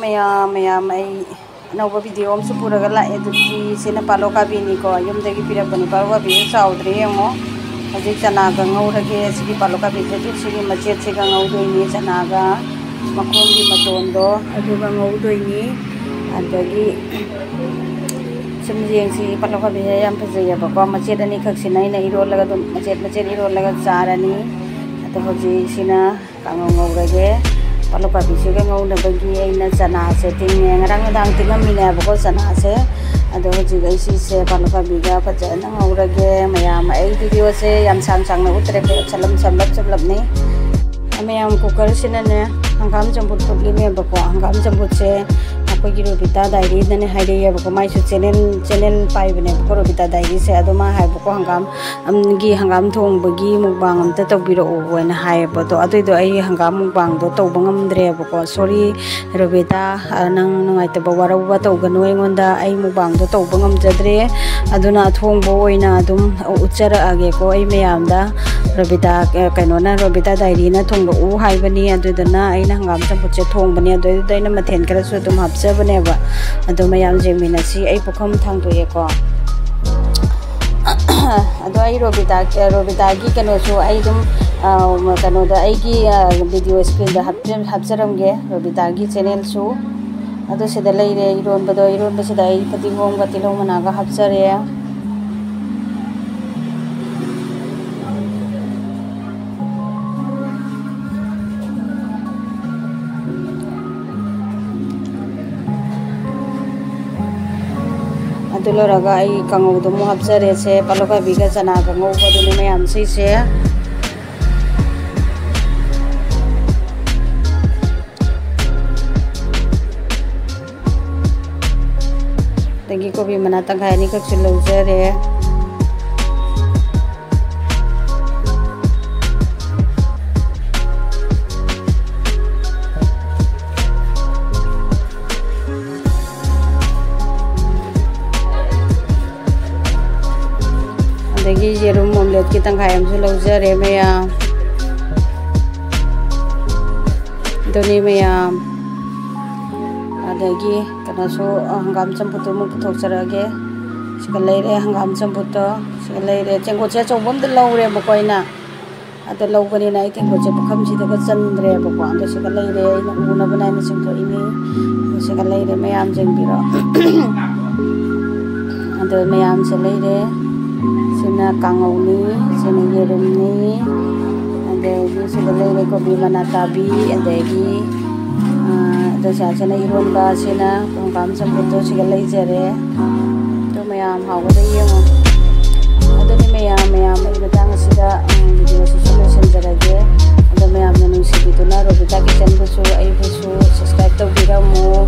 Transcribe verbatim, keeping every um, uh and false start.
ꯃꯌꯥꯝ ꯃꯌꯥꯝ ꯑꯩ ꯑꯅꯧꯕ ꯚꯤꯗꯤꯑꯣ ꯑꯃꯁꯨ ꯄꯨꯔꯒ ꯂꯥꯛꯑꯦ꯫ ꯑꯗꯨꯗꯤ ꯁꯤꯅ ꯄꯥꯂꯣ ꯀꯥꯕꯤꯅꯤꯀꯣ, ꯌꯨꯝꯗꯒꯤ ꯄꯤꯔꯛꯄꯅꯤ꯫ ꯄꯥꯂꯣ ꯀꯥꯕꯤꯁꯦ ꯆꯥꯎꯗ꯭ꯔꯦ ꯌꯦꯡꯉꯣ꯫ ꯍꯧꯖꯤꯛ ꯆꯅꯥꯒ ꯉꯧꯔꯒꯦ꯫ ꯁꯤꯒꯤ ꯄꯥꯂꯣ ꯀꯥꯕꯤꯁꯦ ꯑꯗꯨ ꯁꯤꯒꯤ ꯃꯆꯦꯠꯁꯤꯒ ꯉꯧꯗꯣꯏꯅꯤ꯫ ꯆꯅꯥꯒ ꯃꯈꯣꯡꯒꯤ ꯃꯇꯣꯟꯗꯣ ꯑꯗꯨꯒ ꯉꯧꯗꯣꯏꯅꯤ꯫ ꯑꯗꯒꯤ ꯁꯨꯝ ꯌꯦꯡꯁꯤ, ꯄꯥꯂꯣ ꯀꯥꯕꯤꯁꯦ ꯌꯥꯝ ꯐꯖꯩꯌꯦꯕꯀꯣ꯫ ꯃꯆꯦꯠ ꯑꯅꯤꯈꯛꯁꯤꯅ ꯑꯩꯅ ꯏꯔꯣꯜꯂꯒ ꯑꯗꯨꯝ ꯃꯆꯦꯠ ꯃꯆꯦꯠ ꯏꯔꯣꯜꯂꯒ ꯆꯥꯔꯅꯤ꯫ ꯑꯗꯣ ꯍꯧꯖꯤꯛꯁꯤꯅ ꯀꯥꯡꯉꯧ ꯉꯧꯔꯒꯦ꯫ ꯄꯥꯂꯣ ꯀꯥꯕꯤꯁꯤꯒ ꯉꯧꯅꯕꯒꯤ ꯑꯩꯅ ꯆꯅꯥꯁꯦ ꯇꯤꯡꯉꯦ꯫ ꯉꯔꯥꯡ ꯅꯨꯡꯗꯥꯡ ꯇꯤꯡꯉꯝꯃꯤꯅꯦꯕꯀꯣ ꯆꯅꯥꯁꯦ꯫ ꯑꯗꯣ ꯍꯧꯖꯤꯛ ꯑꯩ ꯁꯤꯁꯦ ꯄꯥꯂꯣ ꯀꯥꯕꯤꯒ ꯐꯖꯅ ꯉꯧꯔꯒꯦ꯫ ꯃꯌꯥꯝ ꯑꯩ ꯚꯤꯗꯤꯑꯣꯁꯦ ꯌꯥꯝ ꯁꯥꯡ ꯁꯥꯡꯅ ꯎꯠꯇ꯭ꯔꯦ, ꯁꯂꯝ ꯁꯝꯂꯞ ꯁꯝꯂꯞꯅꯤ꯫ ꯃꯌꯥꯝ ꯀꯨꯀꯔꯁꯤꯅꯅꯦ ꯍꯪꯒꯥꯝ ꯆꯝꯐꯨꯠ ꯐꯨꯠꯂꯤꯅꯦꯕꯀꯣ꯫ ꯍꯪꯒꯥꯝ ꯆꯝꯐꯨꯠꯁꯦ ꯑꯩꯈꯣꯏꯒꯤ ꯔꯣꯕꯤꯇꯥ ꯗꯥꯏꯔꯤꯗꯅꯦ ꯍꯥꯏꯔꯛꯑꯦꯕꯀꯣ꯫ ꯃꯥꯏꯁꯨ ꯆꯦꯅꯦꯜ ꯆꯦꯅꯦꯜ ꯄꯥꯏꯕꯅꯦꯕꯀꯣ ꯔꯣꯕꯤꯇꯥ ꯗꯥꯏꯔꯤꯁꯦ꯫ ꯑꯗꯣ ꯃꯥ ꯍꯥꯏꯕꯀꯣ ꯍꯪꯒꯥꯝ ꯒꯤ ꯍꯪꯒꯥꯝ ꯊꯣꯡꯕꯒꯤ ꯃꯨꯛꯕꯥꯡ ꯑꯝꯇ ꯇꯧꯕꯤꯔꯛꯑꯣ ꯍꯥꯏꯅ ꯍꯥꯏꯌꯦꯕ꯫ ꯑꯗꯣ ꯑꯗꯨꯏꯗꯣ ꯑꯩ ꯍꯪꯒꯥꯝ ꯃꯨꯛꯕꯥꯡꯗꯣ ꯇꯧꯕ ꯉꯝꯗ꯭ꯔꯦꯕꯀꯣ꯫ ꯁꯣꯔꯤ ꯔꯣꯕꯤꯇꯥ, ꯑ, ꯅꯪ ꯅꯨꯡꯉꯥꯏꯇꯕ ꯋꯥꯔꯧꯕ ꯇꯧꯒꯅꯨ ꯑꯩꯉꯣꯟꯗ꯫ ꯑꯩ ꯃꯨꯛꯕꯥꯡꯗꯣ ꯇꯧꯕ ꯉꯝꯖꯗ꯭ꯔꯦ꯫ ꯑꯗꯨꯅ ꯑꯊꯣꯡꯕ ꯑꯣꯏꯅ ꯑꯗꯨꯝ ꯎꯠꯆꯔꯛꯑꯒꯦꯀꯣ ꯑꯩ ꯃꯌꯥꯝꯗ꯫ ꯔꯣꯕꯤꯇꯥ, ꯑ, ꯀꯩꯅꯣꯅ, ꯔꯣꯕꯤꯇꯥ ꯗꯥꯏꯔꯤꯅ ꯊꯣꯡꯂꯛꯎ ꯍꯥꯏꯕꯅꯤ꯫ ꯑꯗꯨꯗꯨꯅ ꯑꯩꯅ ꯍꯪꯒꯥꯝ ꯆꯝꯐꯨꯠꯁꯦ ꯊꯣꯡꯕꯅꯦ꯫ ꯑꯗꯨꯗꯩꯗꯨꯗ ꯑꯩꯅ ꯃꯊꯦꯜ ꯈꯔꯁꯨ ꯑꯗꯨꯝ ꯍꯥꯞꯆꯕꯅꯦꯕ꯫ ꯑꯗꯣ ꯃꯌꯥꯝ ꯌꯦꯡꯃꯤꯟꯅꯁꯤ꯫ ꯑꯩ ꯄꯨꯈꯝ ꯊꯥꯡꯗꯣꯛꯑꯦꯀꯣ꯫ ꯑꯗꯣ ꯑꯩ ꯔꯣꯕꯤꯇꯥ, ꯔꯣꯕꯤꯇꯥꯒꯤ ꯀꯩꯅꯣꯁꯨ ꯑꯩ ꯑꯗꯨꯝ, ꯑ, ꯀꯩꯅꯣꯗ ꯑꯩꯒꯤ, ꯑ, ꯚꯤꯗꯤꯑꯣ ꯁ꯭ꯀ꯭ꯔꯤꯟꯗ ꯍꯥꯞꯆ-, ꯍꯥꯞꯆꯔꯝꯒꯦ ꯔꯣꯕꯤꯇꯥꯒꯤ ꯆꯦꯅꯦꯜꯁꯨ꯫ ꯑꯗꯣ ꯁꯤꯗ ꯂꯩꯔꯦ ꯏꯔꯣꯟꯕꯗꯣ꯫ ꯏꯔꯣꯟꯕꯁꯤꯗ ꯑꯩ ꯐꯗꯤꯒꯣꯝꯒ ꯇꯤꯜꯍꯧ ꯃꯅꯥꯒ ꯍꯥꯞꯆꯔꯦ꯫ ꯑꯗꯨ ꯂꯣꯏꯔꯒ ꯑꯩ ꯀꯥꯡꯉꯧꯗꯣ ꯑꯃꯨꯛ ꯍꯥꯞꯆꯔꯦꯁꯦ, ꯄꯥꯂꯣ ꯀꯥꯕꯤꯒ ꯆꯅꯥꯒ ꯉꯧꯕꯗꯨꯅꯦ ꯃꯌꯥꯝ ꯁꯤꯁꯦ꯫ ꯑꯗꯒꯤ ꯀꯣꯕꯤ ꯃꯅꯥ ꯇꯪꯈꯥꯏ ꯑꯅꯤꯈꯛꯁꯨ ꯂꯧꯖꯔꯦ꯫ ꯑꯗꯒꯤ ꯌꯦꯔꯨꯝ ꯑꯣꯝꯂꯦꯠꯀꯤ ꯇꯪꯈꯥꯏ ꯑꯃꯁꯨ ꯂꯧꯖꯔꯦ ꯃꯌꯥꯝ꯫ ꯑꯗꯨꯅꯤ ꯃꯌꯥꯝ꯫ ꯑꯗꯒꯤ ꯀꯩꯅꯣꯁꯨ, ꯑ, ꯍꯪꯒꯥꯝ ꯆꯝꯐꯨꯠꯇꯨ ꯑꯃꯨꯛ ꯄꯨꯊꯣꯛꯆꯔꯛꯑꯒꯦ꯫ ꯁꯤꯒ ꯂꯩꯔꯦ ꯍꯪꯒꯥꯝ ꯆꯝꯐꯨꯠꯇꯣ, ꯁꯤꯒ ꯂꯩꯔꯦ꯫ ꯇꯦꯡꯀꯣꯠꯁꯦ ꯑꯆꯧꯕ ꯑꯝꯗ ꯂꯧꯔꯦꯕꯀꯣ ꯑꯩꯅ꯫ ꯑꯗ ꯂꯧꯕꯅꯤꯅ ꯑꯩ ꯇꯦꯡꯀꯣꯠꯁꯦ ꯄꯨꯈꯝꯁꯤꯗꯒ ꯆꯟꯗ꯭ꯔꯦꯕꯀꯣ꯫ ꯑꯗꯣ ꯁꯤꯒ ꯂꯩꯔꯦ, ꯑꯩꯅ ꯎꯅꯕꯅ ꯑꯩꯅ ꯆꯤꯡꯊꯣꯛꯏꯅꯤ꯫ ꯑꯗꯣ ꯁꯤꯒ ꯂꯩꯔꯦ, ꯃꯌꯥꯝ ꯌꯦꯡꯕꯤꯔꯣ꯫ ꯑꯗꯣ ꯃꯌꯥꯝꯁꯦ ꯂꯩꯔꯦ꯫ ꯁꯤꯅ ꯀꯥꯡꯉꯧꯅꯤ, ꯁꯤꯅ ꯌꯦꯔꯨꯝꯅꯤ, ꯑꯗꯒꯤ ꯁꯤꯗ ꯂꯩꯔꯦ ꯀꯣꯕꯤ ꯃꯅꯥ ꯇꯥꯕꯤ, ꯑꯗꯒꯤ, ꯑ, ꯑꯗꯣ ꯁꯤꯅ ꯏꯔꯣꯟꯕ, ꯁꯤꯅ ꯍꯪꯒꯥꯝ ꯆꯝꯐꯨꯠꯇꯣ ꯁꯤꯒ ꯂꯩꯖꯔꯦ꯫ ꯑꯗꯣ ꯃꯌꯥꯝ ꯍꯥꯎꯒꯗ꯭ꯔꯥ ꯌꯦꯡꯉꯣ꯫ ꯑꯗꯨꯗꯤ ꯃꯌꯥꯝ, ꯃꯌꯥꯝ ꯑꯩ ꯃꯇꯥꯡ ꯑꯁꯤꯗ, ꯎꯝ, video ꯁꯤꯁꯨ ꯂꯣꯏꯁꯤꯟꯖꯔꯒꯦ꯫ ꯑꯗꯣ ꯃꯌꯥꯝꯅ ꯅꯨꯡꯁꯤꯕꯤꯗꯨꯅ ꯔꯣꯕꯤꯇꯥ ꯀꯤꯆꯟꯕꯨꯁꯨ ꯑꯩꯕꯨꯁꯨ subscribe ꯇꯧꯕꯤꯔꯝꯃꯨ꯫